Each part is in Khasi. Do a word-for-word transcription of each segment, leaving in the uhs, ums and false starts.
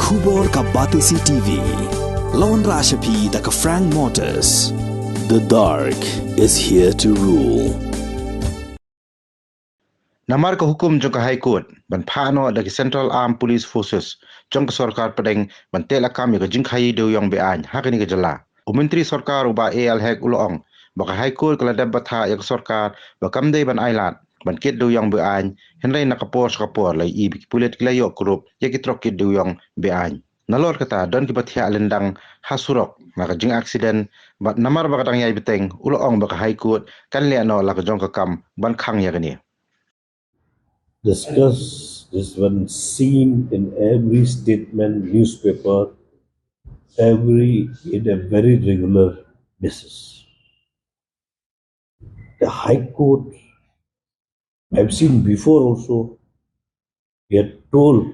Khubor ka Batesi T V. Lawan Rashapi da ka Frank Motors. The dark is here to rule. Namar ka hukum jong ka High Court ban phah noh da ki Central Armed Police Forces jong ka sorkar pdeng ban teh lakam ïa ka jingkhaii dewïong be-aiñ ha kane ka jylla, u Myntri Sorkar u Bah A L Hek u la ong ba ka High Court ka la dep bthah ïa ka sorkar ba kam dei ban ailad ban kit dewïong be-aiñ, hynrei na ka por sha ka por la ïohi ba ki pulit ki la ïoh kurup ïa ki trok kit dewïong be-aiñ. Nalor kata don kiba thiah lyndang ha surok na ka jingaccident, bad namar ba ka dang ïai bteng u la ong ba ka High Court kan leh noh la ka jong ka kam ban khang ïa kane. Discuss this one seen in every statement, newspaper, every in a very regular basis. The High Court, I've seen before also, they are told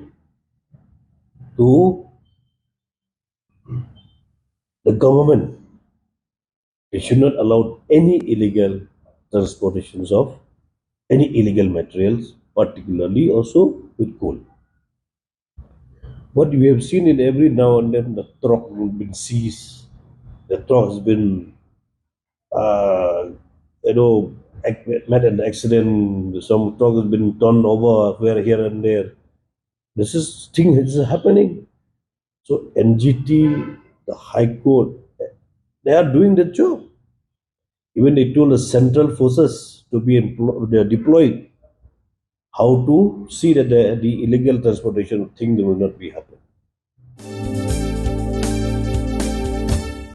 to the government, they should not allow any illegal transportations of any illegal materials, particularly also with coal. What we have seen in every now and then, the truck has been seized, the truck has been, uh, you know, ac- met an accident, some truck has been turned over where here and there. This is thing is happening. So N G T, the High Court, they are doing the job. Even they told the central forces to be emplo- they are deployed. How to see that the, the illegal transportation thing will not be happening.